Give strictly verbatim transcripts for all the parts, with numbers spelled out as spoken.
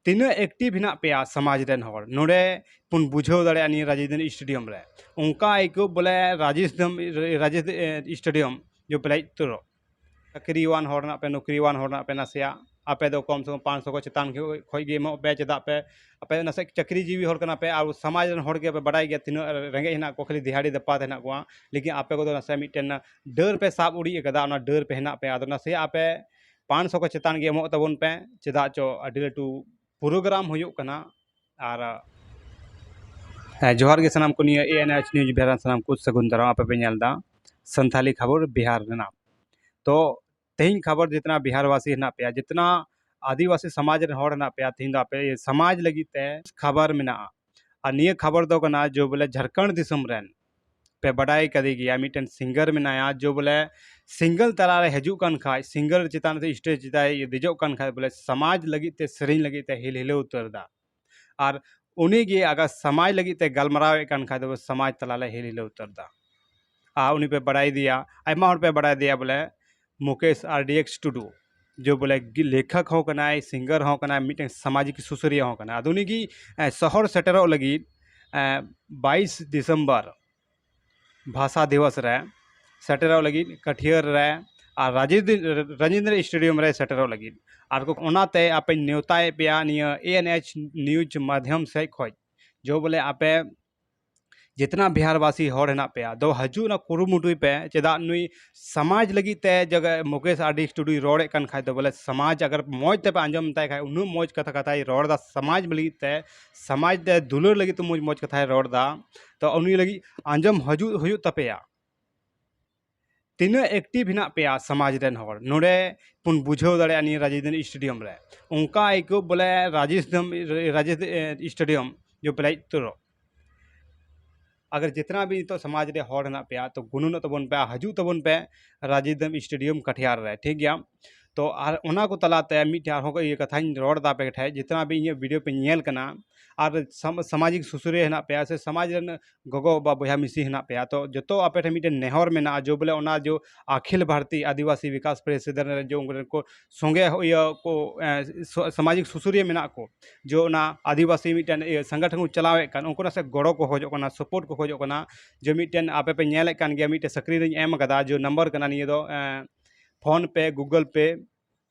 ᱛᱤᱱᱟᱹᱜ ᱮᱠᱴᱤᱵᱷ ᱦᱮᱱᱟᱜ ᱯᱮᱭᱟ ᱥᱚᱢᱟᱡᱽ ᱨᱮᱱ ᱦᱚᱲ ᱱᱚᱰᱮ ᱵᱚᱱ ᱵᱩᱡᱷᱟᱹᱣ ᱫᱟᱲᱮᱭᱟᱜᱼᱟ ᱱᱤᱭᱟᱹ ᱨᱟᱡᱮᱥ ᱫᱷᱟᱱᱤ ᱥᱴᱮᱰᱤᱭᱟᱢ ᱨᱮ᱾ ᱚᱱᱠᱟ ᱟᱹᱭᱠᱟᱹᱣ ᱵᱚᱞᱮ ᱨᱟᱡᱮᱥ ᱫᱷᱟᱱᱤ ᱥᱴᱮᱰᱤᱭᱟᱢ ᱡᱚ ᱯᱮᱨᱮᱡ ᱩᱛᱟᱹᱨᱚᱜ᱾ ᱪᱟᱹᱠᱨᱤᱭᱟᱱ ᱦᱚᱲ ᱨᱮᱱᱟᱜ ᱯᱮ, ᱱᱚᱠᱨᱤᱭᱟᱱ ᱦᱚᱲ ᱨᱮᱱᱟᱜ ᱯᱮ ᱱᱟᱥᱮᱭᱟᱜ, ᱟᱯᱮ ᱫᱚ ᱠᱚᱢ ᱥᱮ ᱠᱚᱢ ᱯᱟᱸᱪᱥᱚ ᱠᱚ ᱪᱮᱛᱟᱱ ᱠᱷᱚᱡ ᱜᱮ ᱮᱢᱚᱜ ᱯᱮ᱾ ᱪᱮᱫᱟᱜ ᱯᱮ, ᱟᱯᱮ ᱱᱟᱥᱮ ᱪᱟᱹᱠᱨᱤ ᱡᱤᱵᱤ ᱦᱚᱲ ᱠᱟᱱᱟ ᱯᱮ, ᱟᱨ ᱥᱚᱢᱟᱡᱽ ᱨᱮᱱ ᱦᱚᱲ ᱜᱮ ᱯᱮ ᱵᱟᱰᱟᱭ ᱜᱮᱭᱟ ᱛᱤᱱᱟᱹᱜ ᱨᱮᱸᱜᱮᱡ ᱦᱮᱱᱟᱜ ᱠᱚᱣᱟ, ᱠᱷᱟᱹᱞᱤ ᱫᱤᱦᱟᱲᱤ ᱫᱟᱯᱟᱛ ᱦᱮᱱᱟᱜ ᱠᱚᱣᱟ᱾ ᱞᱮᱠᱤᱱ ᱟᱯᱮ ᱠᱚᱫᱚ ᱱᱟᱥᱮ ᱢᱤᱫᱴᱮᱱ ᱰᱟᱹᱨ ᱯᱮ ᱥᱟᱵ ᱩᱰᱤᱡ ᱟᱠᱟᱫᱟ, ᱚᱱᱟ ᱰᱟᱹᱨ ᱯᱮ ᱦᱮᱱᱟᱜ ᱯᱮ, ᱟᱫᱚ ᱱᱟᱥᱮᱭᱟᱜ ᱟᱯᱮ ᱯᱟᱸᱪᱥᱚ ᱠᱚ ᱪᱮᱛᱟᱱ ᱜᱮ ᱮᱢᱚᱜ ᱛᱟᱵᱚᱱ ᱯᱮ᱾ ᱪᱮᱫᱟᱜ ᱪᱚ ᱟᱹᱰᱤ ᱞᱟᱹᱴᱩ ᱯᱨᱳᱜᱨᱟᱢ ᱦᱩᱭᱩᱜ ᱠᱟᱱᱟ᱾ ᱟᱨ ᱦᱮᱸ, ᱡᱚᱦᱟᱨ ᱜᱮ ᱥᱟᱱᱟᱢ ᱠᱚ, ᱱᱤᱭᱟᱹ ANH news ᱵᱤᱦᱟᱨ ᱥᱟᱱᱟᱢ ᱠᱚ ᱥᱟᱹᱜᱩᱱ ᱫᱟᱨᱟᱢ᱾ ᱟᱯᱮ ᱯᱮ ᱧᱮᱞ ᱮᱫᱟ ᱥᱟᱱᱛᱷᱟᱞᱤ ᱠᱷᱚᱵᱚᱨ ᱵᱤᱦᱟᱨ ᱨᱮᱱᱟᱜ᱾ ᱛᱚ ᱛᱮᱦᱮᱧ ᱠᱷᱚᱵᱚᱨ ᱡᱤᱛᱱᱟ ᱵᱤᱦᱟᱨ ᱵᱟᱥᱤ ᱦᱮᱱᱟᱜ ᱯᱮᱭᱟ, ᱡᱤᱛᱱᱟ ᱟᱹᱫᱤᱵᱟᱹᱥᱤ ᱥᱚᱢᱟᱡᱽ ᱨᱮᱱ ᱦᱚᱲ ᱦᱮᱱᱟᱜ ᱯᱮᱭᱟ, ᱛᱮᱦᱮᱧ ᱫᱚ ᱟᱯᱮ ᱥᱚᱢᱟᱡᱽ ᱞᱟᱹᱜᱤᱫ ᱛᱮ ᱠᱷᱚᱵᱚᱨ ᱢᱮᱱᱟᱜᱼᱟ᱾ ᱟᱨ ᱱᱤᱭᱟᱹ ᱠᱷᱚᱵᱚᱨ ᱫᱚ ᱠᱟᱱᱟ ᱡᱮ ᱵᱚᱞᱮ ᱡᱷᱟᱲᱠᱷᱚᱸᱰ ᱫᱤᱥᱚᱢ ᱨᱮᱱ ᱯᱮ ᱵᱟᱰᱟᱭ ᱠᱟᱫᱮ ᱜᱮᱭᱟ, ᱢᱤᱫᱴᱮᱱ ᱥᱤᱝᱜᱟᱨ ᱢᱮᱱᱟᱭᱟ, ᱡᱮ ᱵᱚᱞᱮ ᱥᱤᱝᱜᱮᱞ ᱛᱟᱞᱟ ᱨᱮ ᱦᱤᱡᱩᱜ ᱠᱟᱱ ᱠᱷᱟᱡ, ᱥᱤᱝᱜᱮᱞ ᱪᱮᱛᱟᱱ ᱨᱮ ᱥᱴᱮᱡᱽ ᱪᱮᱛᱟᱱ ᱨᱮ ᱫᱮᱡᱚᱜ ᱠᱟᱱ ᱠᱷᱟᱡ, ᱵᱚᱞᱮ ᱥᱚᱢᱟᱡᱽ ᱞᱟᱹᱜᱤᱫ ᱛᱮ, ᱥᱮᱨᱮᱧ ᱞᱟᱹᱜᱤᱫ ᱛᱮ ᱦᱤᱞ ᱦᱤᱞᱟᱹᱣ ᱩᱛᱟᱹᱨ ᱮᱫᱟ᱾ ᱟᱨ ᱩᱱᱤ ᱜᱮ ᱟᱜᱟᱨ ᱥᱚᱢᱟᱡᱽ ᱞᱟᱹᱜᱤᱫ ᱛᱮ ᱜᱟᱞᱢᱟᱨᱟᱣᱮᱫ ᱠᱟᱱ ᱠᱷᱟᱡ ᱫᱚ ᱥᱚᱢᱟᱡᱽ ᱛᱟᱞᱟ ᱨᱮ ᱦᱤᱞ ᱦᱤᱞᱟᱹᱣ ᱩᱛᱟᱹᱨ ᱮᱫᱟ᱾ ᱟᱨ ᱩᱱᱤ ᱯᱮ ᱵᱟᱲᱟᱭ ᱫᱮᱭᱟ, ᱟᱭᱢᱟ ᱦᱚᱲ ᱯᱮ ᱵᱟᱲᱟᱭ ᱫᱮᱭᱟ ᱵᱚᱞᱮ ᱢᱩᱠᱮᱥ RDX ᱴᱩᱰᱩ, ᱡᱮ ᱵᱚᱞᱮ ᱜᱤ-, ᱞᱮᱠᱷᱚᱠ ᱦᱚᱸ ᱠᱟᱱᱟᱭ, ᱥᱤᱝᱜᱟᱨ ᱦᱚᱸ ᱠᱟᱱᱟᱭ, ᱢᱤᱫᱴᱮᱱ ᱥᱟᱢᱟᱡᱤᱠ ᱥᱩᱥᱟᱹᱨᱤᱭᱟᱹ ᱦᱚᱸ ᱠᱟᱱᱟᱭ᱾ ᱟᱫᱚ ᱩᱱᱤ ᱜᱮ, ᱮ, ᱥᱚᱦᱚᱨ ᱥᱮᱴᱮᱨᱚᱜ ᱞᱟᱹᱜᱤᱫ, ᱮ, ᱵᱟᱭᱤᱥ ᱰᱤᱥᱮᱢᱵᱚᱨ ᱵᱷᱟᱥᱟ ᱫᱤᱵᱚᱥ ᱨᱮ ᱥᱮᱴᱮᱨᱚᱜ ᱞᱟᱹᱜᱤᱫ ᱠᱟᱴᱷᱤᱭᱟᱹᱨ ᱨᱮ ᱟᱨ ᱨᱟᱡᱮᱱᱫᱨ, ᱨᱟᱡᱮᱱᱫᱨ ᱥᱴᱮᱰᱤᱭᱟᱢ ᱨᱮ ᱥᱮᱴᱮᱨᱚᱜ ᱞᱟᱹᱜᱤᱫ᱾ ᱟᱨ ᱠᱚ, ᱚᱱᱟᱛᱮ ᱟᱯᱮᱧ ᱱᱮᱣᱛᱟᱭᱮᱫ ᱯᱮᱭᱟ ᱱᱤᱭᱟᱹ ANH news ᱢᱟᱫᱷᱭᱚᱢ ᱥᱮᱫ ᱠᱷᱚᱡ, ᱡᱮ ᱵᱚᱞᱮ ᱟᱯᱮ ᱡᱤᱛᱱᱟ ᱵᱤᱦᱟᱨ ᱵᱟᱥᱤ ᱦᱚᱲ ᱦᱮᱱᱟᱜ ᱯᱮᱭᱟ, ᱫᱚ ᱦᱤᱡᱩᱜ ᱨᱮᱱᱟᱜ ᱠᱩᱨᱩᱢᱩᱴᱩᱭ ᱯᱮ᱾ ᱪᱮᱫᱟᱜ ᱱᱩᱭ ᱥᱚᱢᱟᱡᱽ ᱞᱟᱹᱜᱤᱫ ᱛᱮ ᱡᱟᱜᱟ ᱢᱩᱠᱮᱥ RDX ᱴᱩᱰᱩᱭ ᱨᱚᱲᱮᱫ ᱠᱟᱱ ᱠᱷᱟᱡ ᱫᱚ ᱵᱚᱞᱮ ᱥᱚᱢᱟᱡᱽ ᱟᱜᱟᱨ ᱢᱚᱡᱽ ᱛᱮᱯᱮ ᱟᱸᱡᱚᱢ ᱛᱟᱭ ᱠᱷᱟᱡ, ᱩᱱᱟᱹᱜ ᱢᱚᱡᱽ ᱠᱟᱛᱷᱟ ᱠᱟᱛᱷᱟᱭ ᱨᱚᱲ ᱮᱫᱟ ᱥᱚᱢᱟᱡᱽ ᱞᱟᱹᱜᱤᱫ ᱛᱮ, ᱥᱚᱢᱟᱡᱽ ᱛᱮ ᱫᱩᱞᱟᱹᱲ ᱞᱟᱹᱜᱤᱫ ᱛᱮ ᱢᱚᱡᱽ ᱢᱚᱡᱽ ᱠᱟᱛᱷᱟᱭ ᱨᱚᱲ ᱮᱫᱟ᱾ ᱛᱚ ᱩᱱᱤ ᱞᱟᱹᱜᱤᱫ ᱟᱸᱡᱚᱢ ᱦᱤᱡᱩᱜ ᱦᱩᱭᱩᱜ ᱛᱟᱯᱮᱭᱟ᱾ ᱛᱤᱱᱟᱹᱜ ᱮᱠᱴᱤᱵᱷ ᱦᱮᱱᱟᱜ ᱯᱮᱭᱟ ᱥᱚᱢᱟᱡᱽ ᱨᱮᱱ ᱦᱚᱲ ᱱᱚᱰᱮ ᱵᱚᱱ ᱵᱩᱡᱷᱟᱹᱣ ᱫᱟᱲᱮᱭᱟᱜᱼᱟ ᱱᱤᱭᱟᱹ ᱨᱟᱡᱮᱥ ᱫᱷᱟᱱᱤ ᱥᱴᱮᱰᱤᱭᱟᱢ ᱨᱮ᱾ ᱚᱱᱠᱟ ᱟᱹᱭᱠᱟᱹᱣ ᱵᱚᱞᱮ ᱨᱟᱡᱮᱥ ᱫᱷᱟᱱᱤ, ᱨᱟᱡᱮᱥ ᱥᱴᱮᱰᱤᱭᱟᱢ ᱡᱚ ᱯᱮᱨᱮᱡ ᱩᱛᱟᱹᱨᱚᱜ᱾ ᱟᱜᱟᱨ ᱡᱤᱛᱱᱟ ᱵᱷᱤ ᱱᱤᱛᱚᱜ ᱥᱚᱢᱟᱡᱽ ᱨᱮ ᱦᱚᱲ ᱦᱮᱱᱟᱜ ᱯᱮᱭᱟ ᱛᱚ ᱜᱩᱱᱟᱹᱱᱚᱜ ᱛᱟᱵᱚᱱ ᱯᱮ, ᱦᱤᱡᱩᱜ ᱛᱟᱵᱚᱱ ᱯᱮ ᱨᱟᱡᱮᱥ ᱫᱷᱟᱱᱤ ᱥᱴᱮᱰᱤᱭᱟᱢ ᱠᱟᱴᱷᱤᱭᱟᱨ ᱨᱮ, ᱴᱷᱤᱠ ᱜᱮᱭᱟ᱾ ᱛᱚ ᱟᱨ ᱚᱱᱟ ᱠᱚ ᱛᱟᱞᱟᱛᱮ ᱢᱤᱫᱴᱮᱱ ᱟᱨᱦᱚᱸ ᱤᱭᱟᱹ ᱠᱟᱛᱷᱟᱧ ᱨᱚᱲ ᱮᱫᱟ ᱟᱯᱮ ᱴᱷᱮᱱ, ᱡᱮᱛᱱᱟ ᱵᱤ ᱤᱧᱟᱹᱜ ᱵᱷᱤᱰᱤᱭᱳ ᱯᱮ ᱧᱮᱞ ᱠᱟᱱᱟ ᱟᱨ ᱥᱟᱢ- ᱥᱟᱢᱟᱡᱤᱠ ᱥᱩᱥᱟᱹᱨᱤᱭᱟᱹ ᱦᱮᱱᱟᱜ ᱯᱮᱭᱟ ᱥᱮ ᱥᱚᱢᱟᱡᱽ ᱨᱮᱱ ᱜᱚᱜᱚ ᱵᱟᱵᱟ ᱵᱚᱭᱦᱟ ᱢᱤᱥᱤ ᱦᱮᱱᱟᱜ ᱯᱮᱭᱟ, ᱛᱚ ᱡᱚᱛᱚ ᱟᱯᱮ ᱴᱷᱮᱱ ᱢᱤᱫᱴᱮᱱ ᱱᱮᱦᱚᱨ ᱢᱮᱱᱟᱜᱼᱟ, ᱡᱮ ᱵᱚᱞᱮ ᱚᱱᱟ ᱡᱮ ᱟᱠᱷᱤᱞ ᱵᱷᱟᱨᱚᱛᱤᱭᱚ ᱟᱹᱫᱤᱵᱟᱹᱥᱤ ᱵᱤᱠᱟᱥ ᱯᱚᱨᱤᱥᱚᱫᱽ ᱨᱮ ᱡᱮ ᱩᱱᱠᱩ ᱨᱮᱱ ᱠᱚ ᱥᱚᱸᱜᱮ ᱤᱭᱟᱹ ᱠᱚ, ᱮ, ᱥᱚ- ᱥᱟᱢᱟᱡᱤᱠ ᱥᱩᱥᱟᱹᱨᱤᱭᱟᱹ ᱢᱮᱱᱟᱜ ᱠᱚ, ᱡᱮ ᱚᱱᱟ ᱟᱹᱫᱤᱵᱟᱹᱥᱤ ᱢᱤᱫᱴᱮᱱ ᱤᱭᱟᱹ ᱥᱚᱝᱜᱚᱴᱷᱚᱱ ᱠᱚ ᱪᱟᱞᱟᱣᱮᱫ ᱠᱟᱱ, ᱩᱱᱠᱩ ᱱᱟᱥᱮ ᱜᱚᱲᱚ ᱠᱚ ᱠᱷᱚᱡᱚᱜ ᱠᱟᱱᱟ, ᱥᱟᱯᱳᱨᱴ ᱠᱚ ᱠᱷᱚᱡᱚᱜ ᱠᱟᱱᱟ᱾ ᱡᱮ ᱢᱤᱫᱴᱮᱱ ᱟᱯᱮ ᱯᱮ ᱧᱮᱞᱮᱫ ᱠᱟᱱ ᱜᱮᱭᱟ, ᱢᱤᱫᱴᱮᱱ ᱥᱠᱨᱤᱱ ᱨᱤᱧ ᱮᱢ ᱠᱟᱫᱟ, ᱡᱮ ᱱᱟᱢᱵᱟᱨ ᱠᱟᱱᱟ ᱱᱤᱭᱟᱹ ᱫᱚ, ᱮ, ᱯᱷᱳᱱ ᱯᱮ, ᱜᱩᱜᱚᱞ ᱯᱮ,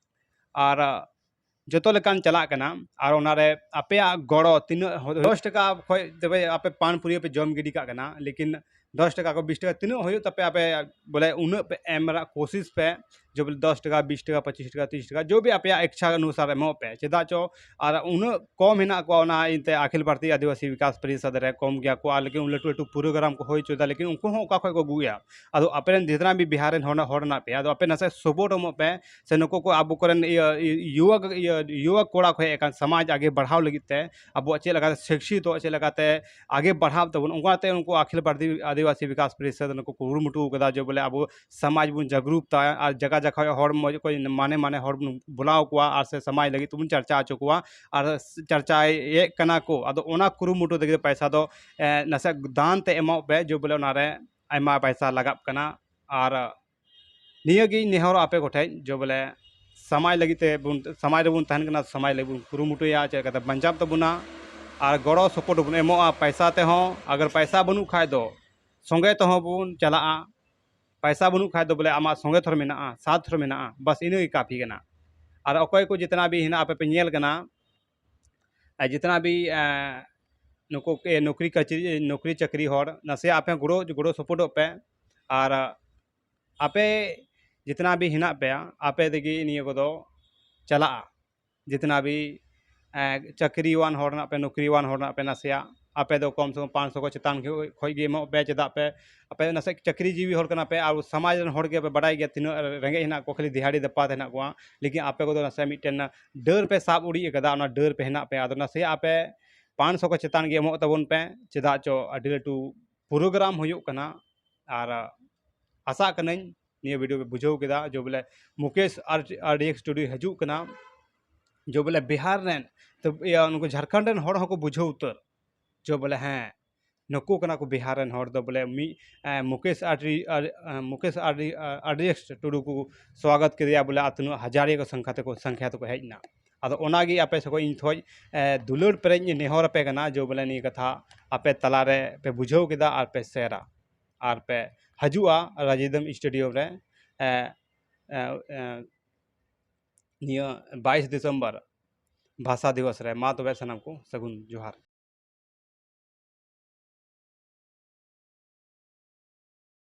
ᱟᱨ ᱡᱚᱛᱚ ᱞᱮᱠᱟᱱ ᱪᱟᱞᱟᱜ ᱠᱟᱱᱟ᱾ ᱟᱨ ᱚᱱᱟᱨᱮ ᱟᱯᱮᱭᱟᱜ ᱜᱚᱲᱚ ᱛᱤᱱᱟᱹᱜ ᱦᱚ-, ᱫᱚᱥ ᱴᱟᱠᱟ ᱠᱷᱚᱡ ᱛᱚᱵᱮ ᱟᱯᱮ ᱯᱟᱱ ᱯᱩᱨᱤᱭᱟᱹ ᱯᱮ ᱡᱚᱢ ᱜᱤᱰᱤ ᱠᱟᱜ ᱠᱟᱱᱟ, ᱞᱮᱠᱤᱱ ᱫᱚᱥ ᱴᱟᱠᱟ ᱠᱚ ᱵᱤᱥ ᱴᱟᱠᱟ ᱛᱤᱱᱟᱹᱜ ᱦᱩᱭᱩᱜ ᱛᱟᱯᱮ, ᱟᱯᱮ ᱵᱚᱞᱮ ᱩᱱᱟᱹᱜ ᱯᱮ ᱮᱢ ᱨᱮᱱᱟᱜ ᱠᱳᱥᱤᱥ ᱯᱮ, ᱡᱮ ᱵᱚᱞᱮ ᱫᱚᱥ ᱴᱟᱠᱟ, ᱵᱤᱥ ᱴᱟᱠᱟ, ᱯᱚᱸᱪᱤᱥ ᱴᱟᱠᱟ, ᱛᱤᱨᱤᱥ ᱴᱟᱠᱟ, ᱡᱚ ᱵᱷᱤ ᱟᱯᱮᱭᱟᱜ ᱤᱪᱪᱷᱟ ᱚᱱᱩᱥᱟᱨ ᱮᱢᱚᱜ ᱯᱮ᱾ ᱪᱮᱫᱟᱜ ᱪᱚ ᱟᱨ ᱩᱱᱟᱹᱜ ᱠᱚᱢ ᱦᱮᱱᱟᱜ ᱠᱚᱣᱟ ᱚᱱᱟ ᱤᱭᱟᱹᱛᱮ ᱟᱠᱷᱤᱞ ᱵᱷᱟᱨᱚᱛᱤᱭᱚ ᱟᱹᱫᱤᱵᱟᱹᱥᱤ ᱵᱤᱠᱟᱥ ᱯᱚᱨᱤᱥᱚᱫᱽ ᱨᱮ ᱠᱚᱢ ᱜᱮᱭᱟ ᱠᱚ, ᱟᱨ ᱞᱮᱠᱤᱱ ᱞᱟᱹᱴᱩ ᱞᱟᱹᱴᱩ ᱯᱨᱳᱜᱨᱟᱢ ᱠᱚ ᱦᱩᱭ ᱦᱚᱪᱚᱭᱮᱫᱟ, ᱞᱮᱠᱤᱱ ᱩᱱᱠᱩ ᱦᱚᱸ ᱚᱠᱟ ᱠᱷᱚᱡ ᱠᱚ ᱟᱹᱜᱩᱭᱟ? ᱟᱫᱚ ᱟᱯᱮ ᱨᱮᱱ ᱡᱤᱛᱱᱟ ᱵᱤ ᱵᱤᱦᱟᱨ ᱨᱮᱱ ᱦᱚᱲ, ᱦᱚᱲ ᱦᱮᱱᱟᱜ ᱯᱮᱭᱟ, ᱟᱫᱚ ᱟᱯᱮ ᱱᱟᱥᱮ ᱥᱟᱯᱳᱨᱴ ᱮᱢᱚᱜ ᱯᱮ, ᱥᱮ ᱱᱩᱠᱩ ᱠᱚ ᱟᱵᱚ ᱠᱚᱨᱮᱱ ᱤᱭᱟᱹ, ᱤᱭᱩᱣᱟ, ᱤᱭᱟᱹ, ᱭᱩᱣᱟ ᱠᱚᱲᱟ ᱠᱚ ᱦᱮᱡ ᱟᱠᱟᱱ ᱥᱚᱢᱟᱡᱽ ᱟᱜᱮ ᱵᱟᱲᱦᱟᱣ ᱞᱟᱹᱜᱤᱫ ᱛᱮ, ᱟᱵᱚᱣᱟᱜ ᱪᱮᱫ ᱞᱮᱠᱟᱛᱮ ᱥᱤᱠᱥᱤᱛᱚ, ᱪᱮᱫ ᱞᱮᱠᱟᱛᱮ ᱟᱜᱮ ᱵᱟᱲᱦᱟᱣ ᱛᱟᱵᱚᱱ, ᱚᱱᱠᱟᱛᱮ ᱩᱱᱠᱩ ᱟᱠᱷᱤᱞ ᱵᱷᱟᱨᱚᱛᱤᱭᱚ ᱟᱹᱫᱤᱵᱟᱹᱥᱤ ᱵᱤᱠᱟᱥ ᱯᱚᱨᱤᱥᱚᱫᱽ ᱱᱩᱠᱩ ᱠᱩᱨᱩᱢᱩᱴᱩ ᱠᱟᱫᱟ ᱡᱮ ᱵᱚᱞᱮ ᱟᱵᱚ ᱥᱚᱢᱟᱡᱽ ᱵᱚᱱ ᱡᱟᱜᱽᱨᱩᱠᱛᱟ ᱟᱨ ᱡᱟᱭᱜᱟ ᱡᱟᱭᱜᱟ ᱠᱷᱚᱱ ᱦᱚᱲ ᱢᱚᱡᱽ ᱠᱚ ᱢᱟᱱᱮ ᱢᱟᱱᱮ ᱦᱚᱲ ᱵᱚᱱ ᱵᱩᱞᱟᱣ ᱠᱚᱣᱟ ᱟᱨ ᱥᱮ ᱥᱚᱢᱟᱡᱽ ᱞᱟᱹᱜᱤᱫ ᱛᱮᱵᱚᱱ ᱪᱟᱨᱪᱟ ᱦᱚᱪᱚ ᱠᱚᱣᱟ᱾ ᱟᱨ ᱪᱟᱨᱪᱟᱭᱮᱫ ᱠᱟᱱᱟ ᱠᱚ, ᱟᱫᱚ ᱚᱱᱟ ᱠᱩᱨᱩᱢᱩᱴᱩ ᱞᱟᱹᱜᱤᱫ ᱯᱚᱭᱥᱟ ᱫᱚ, ᱮ, ᱱᱟᱥᱮ ᱫᱟᱱ ᱛᱮ ᱮᱢᱚᱜ ᱯᱮ, ᱡᱮ ᱵᱚᱞᱮ ᱚᱱᱟᱨᱮ ᱟᱭᱢᱟ ᱯᱚᱭᱥᱟ ᱞᱟᱜᱟᱜ ᱠᱟᱱᱟ᱾ ᱟᱨ ᱱᱤᱭᱟᱹᱜᱤᱧ ᱱᱮᱦᱚᱨᱚᱜ ᱟᱯᱮ ᱠᱚᱴᱷᱮᱱ, ᱡᱮ ᱵᱚᱞᱮ ᱥᱚᱢᱟᱡᱽ ᱞᱟᱹᱜᱤᱫ ᱛᱮ ᱵᱚᱱ, ᱥᱚᱢᱟᱡᱽ ᱨᱮᱵᱚᱱ ᱛᱟᱦᱮᱱ ᱠᱟᱱᱟ, ᱥᱚᱢᱟᱡᱽ ᱞᱟᱹᱜᱤᱫ ᱵᱚᱱ ᱠᱩᱨᱩᱢᱩᱴᱩᱭᱟ ᱪᱮᱫ ᱞᱮᱠᱟᱛᱮ ᱵᱟᱧᱪᱟᱣ ᱛᱟᱵᱚᱱᱟ, ᱟᱨ ᱜᱚᱲᱚ ᱥᱚᱯᱚᱦᱚᱫ ᱵᱚᱱ ᱮᱢᱚᱜᱼᱟ ᱯᱚᱭᱥᱟ ᱛᱮᱦᱚᱸ᱾ ᱟᱜᱟᱨ ᱯᱚᱭᱥᱟ ᱵᱟᱹᱱᱩᱜ ᱠᱷᱟᱡ ᱫᱚ ᱥᱚᱸᱜᱮ ᱛᱮᱦᱚᱸ ᱵᱚᱱ ᱪᱟᱞᱟᱜᱼᱟ᱾ ᱯᱚᱭᱥᱟ ᱵᱟᱹᱱᱩᱜ ᱠᱷᱟᱡ ᱫᱚ ᱵᱚᱞᱮ ᱟᱢᱟᱜ ᱥᱚᱸᱜᱮ ᱛᱷᱚᱨ ᱢᱮᱱᱟᱜᱼᱟ, ᱥᱟᱛᱷ ᱛᱷᱚᱨ ᱢᱮᱱᱟᱜᱼᱟ, ᱵᱟᱥ ᱤᱱᱟᱹ ᱜᱮ ᱠᱟᱯᱷᱤ ᱠᱟᱱᱟ᱾ ᱟᱨ ᱚᱠᱚᱭ ᱠᱚ ᱡᱤᱛᱱᱟ ᱵᱤ ᱦᱮᱱᱟᱜ ᱟᱯᱮ ᱯᱮ ᱧᱮᱞ ᱠᱟᱱᱟ, ᱟᱨ ᱡᱤᱛᱱᱟ ᱵᱤ, ᱮ, ᱱᱩᱠᱩ ᱠᱮ ᱱᱚᱠᱨᱤ ᱠᱟᱪᱨᱤ, ᱱᱚᱠᱨᱤ ᱪᱟᱹᱠᱨᱤ ᱦᱚᱲ, ᱱᱟᱥᱮᱭᱟᱜ ᱟᱯᱮ ᱜᱚᱲᱚ, ᱜᱚᱲᱚ ᱥᱚᱯᱚᱦᱚᱫᱚᱜ ᱯᱮ᱾ ᱟᱨ ᱟᱯᱮ ᱡᱤᱛᱱᱟ ᱵᱤ ᱦᱮᱱᱟᱜ ᱯᱮᱭᱟ, ᱟᱯᱮ ᱛᱮᱜᱮ ᱱᱤᱭᱟᱹ ᱠᱚᱫᱚ ᱪᱟᱞᱟᱜᱼᱟ᱾ ᱡᱤᱛᱱᱟ ᱵᱤ, ᱮ, ᱪᱟᱹᱠᱨᱤᱣᱟᱱ ᱦᱚᱲ ᱦᱮᱱᱟᱜ ᱯᱮ, ᱱᱚᱠᱨᱤᱣᱟᱱ ᱦᱚᱲ ᱦᱮᱱᱟᱜ ᱯᱮ, ᱱᱟᱥᱮᱭᱟᱜ ᱟᱯᱮ ᱫᱚ ᱠᱚᱢ ᱥᱮ ᱠᱚᱢ ᱯᱟᱸᱪᱥᱚ ᱠᱚ ᱪᱮᱛᱟᱱ ᱜᱮ ᱠᱷᱚᱡ ᱜᱮ ᱮᱢᱚᱜ ᱯᱮ᱾ ᱪᱮᱫᱟᱜ ᱯᱮ, ᱟᱯᱮ ᱱᱟᱥᱮ ᱪᱟᱹᱠᱨᱤ ᱡᱤᱵᱤ ᱦᱚᱲ ᱠᱟᱱᱟ ᱯᱮ, ᱟᱨ ᱥᱚᱢᱟᱡᱽ ᱨᱮᱱ ᱦᱚᱲ ᱜᱮ ᱯᱮ ᱵᱟᱰᱟᱭ ᱜᱮᱭᱟ ᱛᱤᱱᱟᱹᱜ ᱨᱮᱸᱜᱮᱡ ᱦᱮᱱᱟᱜ ᱠᱚᱣᱟ, ᱠᱷᱟᱹᱞᱤ ᱫᱤᱦᱟᱲᱤ ᱫᱟᱯᱟᱛ ᱦᱮᱱᱟᱜ ᱠᱚᱣᱟ᱾ ᱞᱮᱠᱤᱱ ᱟᱯᱮ ᱠᱚᱫᱚ ᱱᱟᱥᱮ ᱢᱤᱫᱴᱮᱱ ᱰᱟᱹᱨ ᱯᱮ ᱥᱟᱵ ᱩᱰᱤᱡ ᱟᱠᱟᱫᱟ, ᱚᱱᱟ ᱰᱟᱹᱨ ᱯᱮ ᱦᱮᱱᱟᱜ ᱯᱮ᱾ ᱟᱫᱚ ᱱᱟᱥᱮᱭᱟᱜ ᱟᱯᱮ ᱯᱟᱸᱪᱥᱚ ᱠᱚ ᱪᱮᱛᱟᱱ ᱜᱮ ᱮᱢᱚᱜ ᱛᱟᱵᱚᱱ ᱯᱮ, ᱪᱮᱫᱟᱜ ᱪᱚ ᱟᱹᱰᱤ ᱞᱟᱹᱴᱩ ᱯᱨᱳᱜᱨᱟᱢ ᱦᱩᱭᱩᱜ ᱠᱟᱱᱟ᱾ ᱟᱨ ᱟᱥᱟᱜ ᱠᱟᱹᱱᱟᱹᱧ ᱱᱤᱭᱟᱹ ᱵᱷᱤᱰᱤᱭᱳ ᱯᱮ ᱵᱩᱡᱷᱟᱹᱣ ᱠᱮᱫᱟ ᱡᱮ ᱵᱚᱞᱮ ᱢᱩᱠᱮᱥ ᱟᱨ ᱟᱨ ᱰᱤ ᱮᱠᱥ ᱥᱴᱩᱰᱤᱭᱳ ᱦᱤᱡᱩᱜ ᱠᱟᱱᱟ, ᱡᱮ ᱵᱚᱞᱮ ᱵᱤᱦᱟᱨ ᱨᱮᱱ, ᱛᱚ ᱤᱭᱟᱹ ᱩᱱᱠᱩ ᱡᱷᱟᱲᱠᱷᱚᱸᱰ ᱨᱮᱱ ᱦᱚᱲ ᱦᱚᱸᱠᱚ ᱵᱩᱡᱷᱟᱹᱣ ᱩᱛᱟᱹᱨ ᱡᱮ ᱵᱚᱞᱮ ᱦᱮᱸ, ᱱᱩᱠᱩ ᱠᱟᱱᱟ ᱠᱚ ᱵᱤᱦᱟᱨ ᱨᱮᱱ ᱦᱚᱲ ᱫᱚ ᱵᱚᱞᱮ ᱢᱤᱫ ᱮ, ᱢᱩᱠᱮᱥ ᱟᱨ ᱰᱤ ᱟᱨ ᱮ, ᱢᱩᱠᱮᱥ ᱟᱨ ᱰᱤ ᱟᱨ ᱰᱤ ᱮᱠᱥ ᱴᱩᱰᱩ ᱠᱚ ᱥᱣᱟᱜᱚᱛ ᱠᱮᱫᱮᱭᱟ ᱵᱚᱞᱮ, ᱟᱨ ᱛᱤᱱᱟᱹᱜ ᱦᱟᱡᱟᱨ ᱠᱚ ᱥᱚᱝᱠᱷᱟ ᱛᱮᱠᱚ ᱥᱚᱝᱠᱷᱟ ᱛᱮᱠᱚ ᱦᱮᱡ ᱮᱱᱟ᱾ ᱟᱫᱚ ᱚᱱᱟᱜᱮ ᱟᱯᱮ ᱥᱮᱫ ᱠᱷᱚᱱ ᱤᱧ ᱛᱷᱚᱡ ᱮ, ᱫᱩᱞᱟᱹᱲ ᱯᱮᱨᱮᱡ ᱤᱧ ᱱᱮᱦᱚᱨ ᱟᱯᱮ ᱠᱟᱱᱟ ᱡᱮ ᱵᱚᱞᱮ ᱱᱤᱭᱟᱹ ᱠᱟᱛᱷᱟ ᱟᱯᱮ ᱛᱟᱞᱟᱨᱮ ᱯᱮ ᱵᱩᱡᱷᱟᱹᱣ ᱠᱮᱫᱟ ᱟᱨ ᱯᱮ ᱥᱮᱭᱟᱨᱟ ᱟᱨ ᱯᱮ ᱦᱤᱡᱩᱜᱼᱟ ᱨᱟᱡᱤᱫᱚᱢ ᱥᱴᱩᱰᱤᱭᱳ ᱨᱮ ᱮ, ᱮ, ᱮ, ᱱᱤᱭᱟᱹ ᱵᱟᱭᱤᱥ ᱰᱤᱥᱮᱢᱵᱚᱨ ᱵᱷᱟᱥᱟ ᱫᱤᱵᱚᱥ ᱨᱮ᱾ ᱢᱟ ᱛᱚᱵᱮ ᱥᱟᱱᱟᱢ ᱠᱚ ᱥᱟᱹᱜᱩᱱ ᱡᱚᱦᱟᱨ᱾